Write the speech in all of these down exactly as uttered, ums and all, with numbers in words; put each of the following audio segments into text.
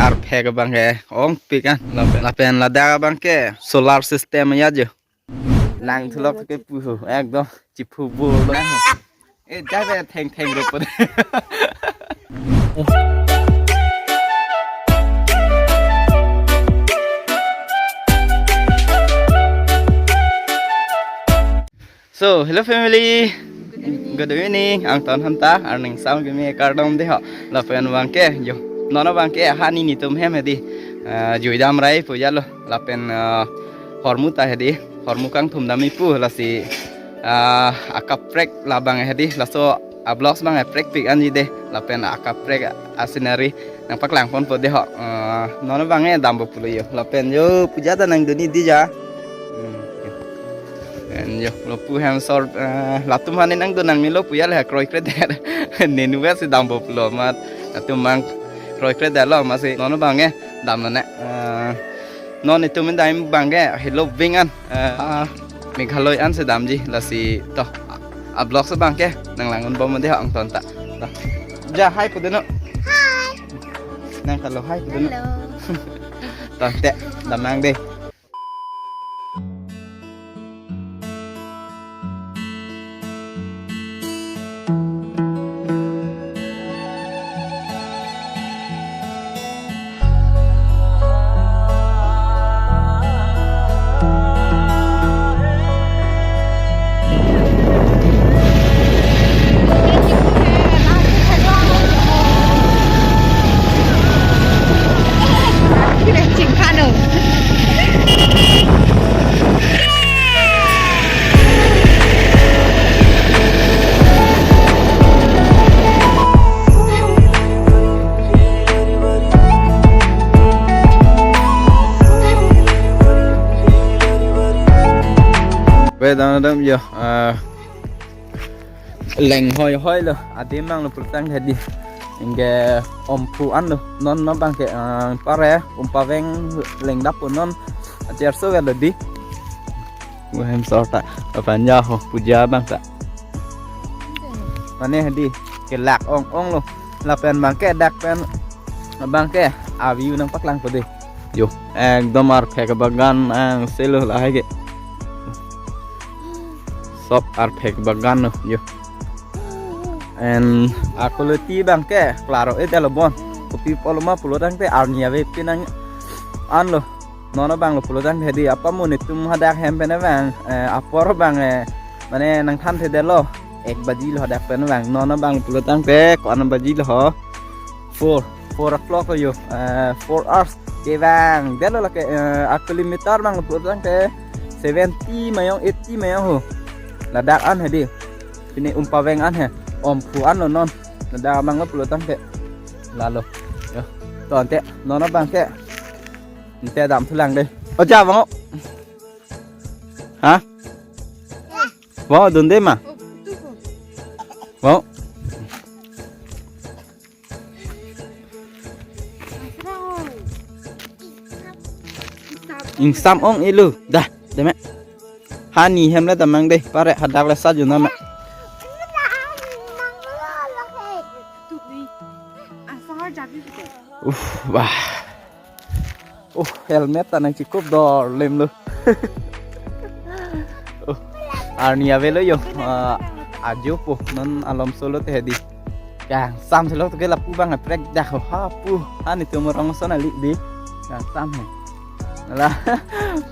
Arphek abang ke ongpik an. Lapen, lapen ladak abang ke solar system ya jo. Lang thulok ke puhu ekdom chiphu bur lo. Eh, jai be theng theng rup. So, hello family. Good evening. Angton hanta, arning sam keme kardom dei ho. Lapen abang ke, yo. Non abang ke, hani netum hem hedi. Ah, juidam rai pu ya lo. Lapen, ah, hormu ta hedi. Hormu kangthum dam-i pu lasi, ah, akaprek labang hedi. Laso a-vlogs abang prek pik anji dei. Lapen akaprek a-scenery nangpaklang ponpo dei ho. Ah, non abang dampo pulo yo. Lapen yo puja ta nangdun-i dei ja. Hmm. Yo. Lapen yo, lapu hem sor, eh, latum hani nangdun nang milo pu ya le kroikre der. Nenu vet si dampo pulo amat. Latum abang kroikre der lo amatsi non abang ke dam na. Eh, non netum dam abang ke helo veng an, eh, ah, Meghalaya an si damji lasi to a-vlogs abang ke nanglang unbom dei ho angton ta. To. Ja hi pu dei non. Hi. Nang helo hi pu dei non. Hello. To te dam nang dei. Wait, dam dam yo. Ah, leng hoi hoi lo, adim abang lo pulotangte dei. Anke omphu an lo, non non abang ke, ah, pare, umpaveng leng dap pu non, acher so lo dei. Wah, hem sor ta, aphan ya ho, puja abang ta. Mane dei, kelak ong ong lo, lapen abang ke dak pen, abang ke, a-view nangpaklangpo dei. Yo, ekdom arphek bagan angse lo lahai ke. Sob arphek bagan lo, yo. And a-quality abang ke, klaro-et lo bon. Kopi pulo ma pulotangte arni avepin an lo. Non abang lo pulotangte dei apa mo netum hadak hem pen abang, eh, apor abang, eh, mane nangthan thedetlo. Ek baji lo hadak pen abang. Non abang pulotangte ko-an baji lo ho. Four, four o'clock lo yo, eh, four hours. Kevang detlo lake, eh, a-kilometer abang lo pulotangte seventy mayong, eighty mayong ho. Ladak an hedi. Pine umpaveng an he. Omphu an lo non. Ladak abang lo pulotangte. Lalo. Yo. To ante, non abang ke. Ante dam thulang dei. Oja abang o. Ha? Abang o dun dei ma? Abang o. Ingsam ong-e lo. Dah, dei me. Hani hem le damnang dei, pare hadak le sa jun na me. Uff, bah. Uh, helmet ta nangchikup dor lem lo. Uh, arni avelo yo, ah, ajo po, non alom solo te hedi. Kangsam selo to ke lapu abang prek dak ho ha pu. Hani tu morong son ali dei. Kangsam he. La,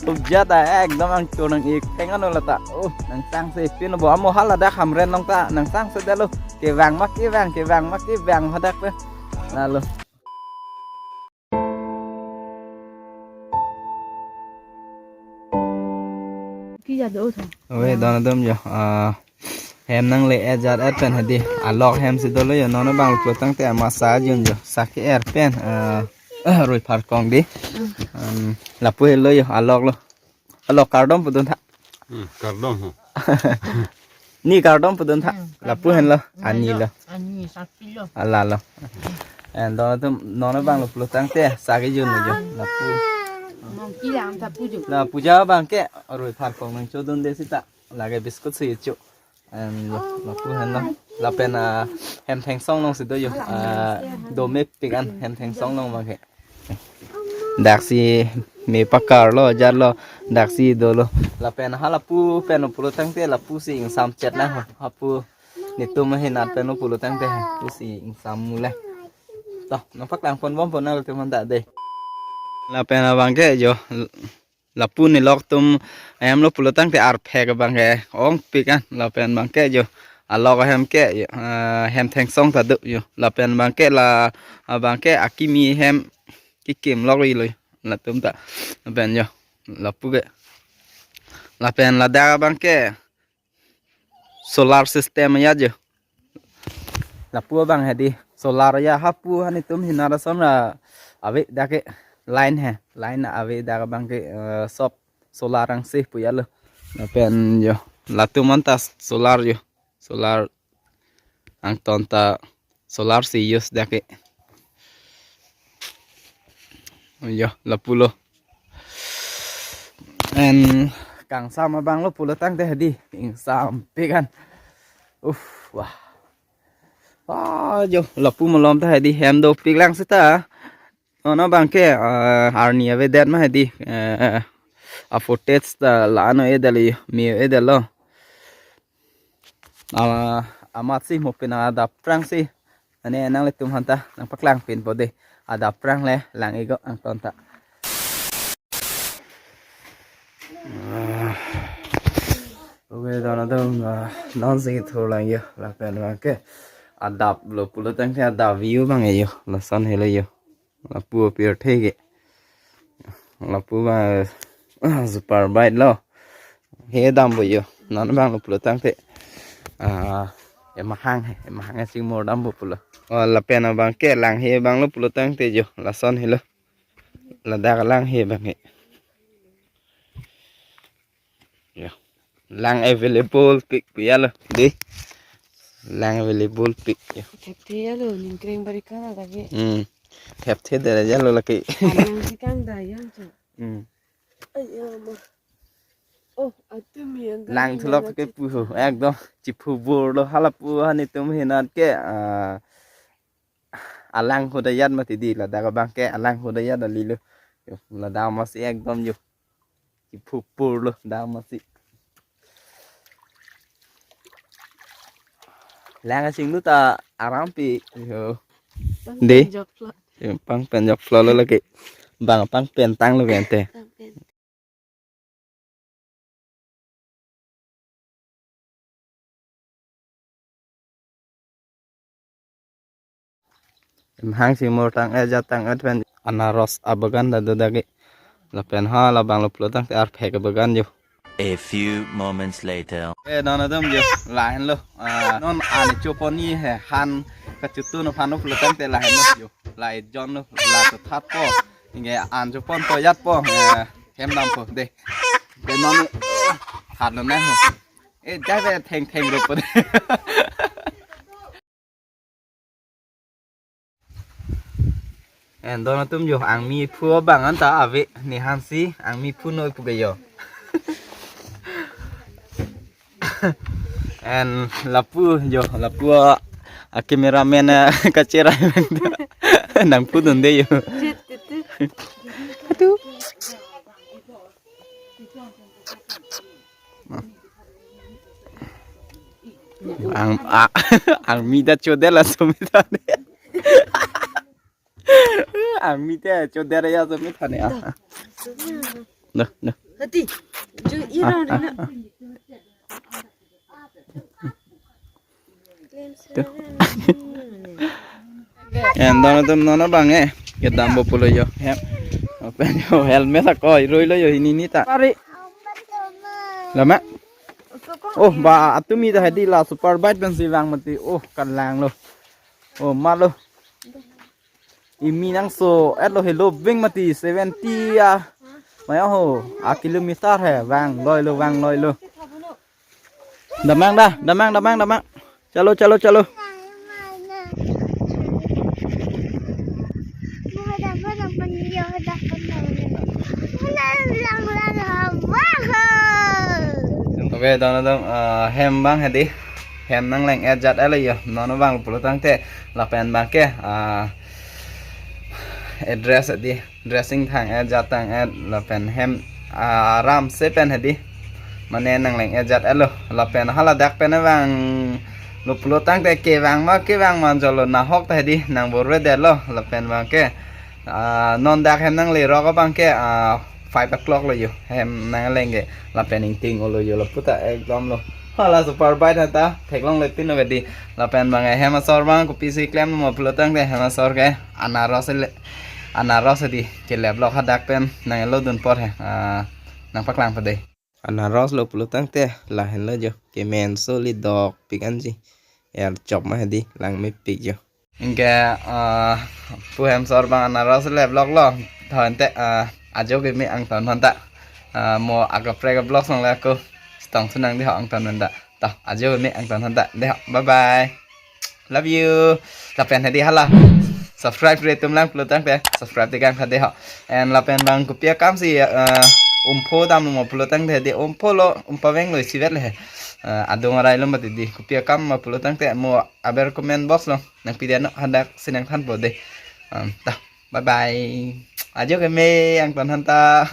puja ta ekdom angcho nang-ik theng ano la ta. Oh, nangsangse pin bo amo hala dak Hamren along ta, nangsangse detlo. Kevang ma kevang, kevang ma kevang hadak pe. Lalo. Ki ja do tho. Oi, don dom jo. Ah, hem nangle-et jat-et pen hedi. Alok hem si dolo jo. Non abang lo pulotangte ama sa jun jo. Sa ke-er pen. Ah, rui phar kong dei. Um, lapu helo jo. Alok lo. Alok kardom pudun tha. Hmm, kardom ho. Ni kardom pudun tha. Hmm, lapu kardom. Henlo. Ani lo. Ani, sakilo. Ala lo. And don atum non abang lo pulotangte sa ke jun jo. Lapu. Mong ki lam tha pu jo. La puja abang ke rui phar kong nangchodun dei sita. Lake biscuit si cho. And lapu henlo. Lapen, ah, hem thengsong along si do jo. Ah, do mepik an hem thengsong along abang ke. Daksi me pakar lo, jar lo, daksi dolo. Lapen ha lapu pen pulo tangte lapusi ingsam chet na ho. Hapu netum ahinat pen pulo tangte pusi ingsam mule. To, nangpaklang pon bom pon nangtum aphanta dei. Lapen abangke jo, lapu nelok atum hem lo pulo tangte arphek abangke ongpik an. Lapen abangke jo, alok ahem ke jo, eh, hem thengsong ta do jo. Lapen abangke la, abangke akimi hem kekim lok ri lo latum ta. Lapen jo, lapu ke. Lapen ladak abangke solar system ya jo. Lapu abang hedi solar ya, hapu hanitum hinara son ra ave dak ke line he. Line ave dak abangke, eh, sob solar angse pu ya lo. Lapen jo, latum anta solar jo. Solar angton ta solar si use dak ke. Jo, lapu lo. En kangsam abang lo pulo tangte hedi, ingsampik an. Uf, wah. Ah, jo, lapu malom ta hedi hem dopik lang seta. Non abangke, eh, arni avedet ma hedi, eh, a footage ta la-an o-edetlo, me o-edetlo. Ah, amatsi mo pina adap prangsi. Ane nanglitum aphanta nangpaklang pin po dei. Adap prang le lang iknon angton ta. Ah. Okay, don atum, ah, non sing thur lang jo. Lapen abangke adap lo pulo tangte adap view abang jo. Lason helo jo. Lapu apirthe ke. Lapu abang, ah, super bike lo. He dampo jo. Non abang lo pulo tangte. Ah, emahang he, emahang he sing mor dampo pulo. Oh, lapen abangke langhe abang lo pulo tangte jo. Lason helo. Ladak langhe abang he. Jo. Lang available pik pu ya lo. Dei. Lang available pik jo. Thepthe ya lo, ningkreng barikan ada ke. Hmm. Thepthe dere ya lo lake. Anang si kang da yang chu. Hmm. Aya ma. Oh, atum yang lang thulok ke pu ho. Ekdom chiphu bor lo ha lapu hanitum ahinat ke, ah, alang hudayat mati dei, ladak abangke alang hudayat ali lo. Jo, ladak amatsi ekdom jo. Chiphu bor lo dak amatsi. Lang asing nu ta aram pi. Jo. Dei. Pangpen jok phlot. Jo, pangpen jok phlot lo lake. Bang pangpen tang lo pen te. Pangpen. Emahang si mor tang-et jat tang-et pen anaros abagan ta do dak ke. Lapen ha labang lo pulo tangte arphek abagan jo. A few moments later. Eh, don atum jo, lahenlo. Ah, non an chopon ni he, han kachotun aphan lo pulo tangte lahenlo jo. La ejon lo, la chethatpo. Inge an chopon po jatpo. Eh, hem dampo dei. Dei non hat lo na ho. Eh, jai ve thengtheng ro po dei. En don atum jo, angmi phu abang anta ave, ne hansi angmi phu noi pu ke jo. En lapu jo, lapu a cameraman, eh, kacherai nang phu dunde jo. Atu. Ang, a, angmi ta chodet la sumita ne. Angmi ta chodet ya sumita ne. Ah. Dah, dah. Hati. Ju irang rina. Tuh. En don atum non abang eh. Kedampo pulo jo. Hem. Pen jo helmet ako iroi lo jo hini ni ta. Pari. Lama. Oh, ba atumi ta hedi la super bike pensi vang mati. Oh, kan lang lo. Oh, mat lo. Imi nangso-et lo helo ving mati seventy ya. Maya ho, a kilometer he, vang loi lo, vang loi lo. Damang dah, damang, damang, damang. Chalo, chalo, chalo. Okay, don atum, ah, hem abang hedi. Hem nangleng-et jat-et lo jo. Non abang pulo tangte lapen abangke, ah, Address hedi, dressing thang-et, jat thang-et, lapen hem aram se pen hedi. Mane nangleng-et jat-etlo, lapen haladak pen vanglo pulo tangte kevang ma kevang ma jolo nahok ta hedi, nang borvedetlo, lapen abangke, ah, non dak hem nanglerok abangke, ah, five o'clock lo jo, hem nangleng ke, lapen ingting olo jo, lapu ta ekdom lo. Hala super bike ta, theklongle pin lo hedi, lapen abang hem asor abang kopisi klemlo pulo tangte hem asor ke, anaros le, anaros hedi, keleplok hadak pen, nang-etlo dun apor he, ah, nangpaklang padei. Anaros lo pulo tangte, lahenlo jo, kemen soli dokpik anji, er chop ma hedi, langmepik jo. Anke, ah, pu hem asor abang anaros leploklo, thon te, ah, ajo keme angton thon ta, ah, mo akaprek a-vlogs along le ako, chetong sunang dei ho angton thon ta. To, ajo keme angton thon ta, dei ho, bye bye. Love you. Lapen hedi hala. Subscribe-re atum lang pulo tangte. Subscribe-te kangtha dei ho. And lapen abang kopi akam si, eh, umpho damlo pulo tangte hedi umpho lo, umpavenglo isivet le he. Eh, adung arai lo mati hedi. Kopi akam ma pulo tangte mo aber comment box along nangpidetnon, hadak si nangthanpo dei. Um, ta. Bye bye. Ajo keme angton thon ta.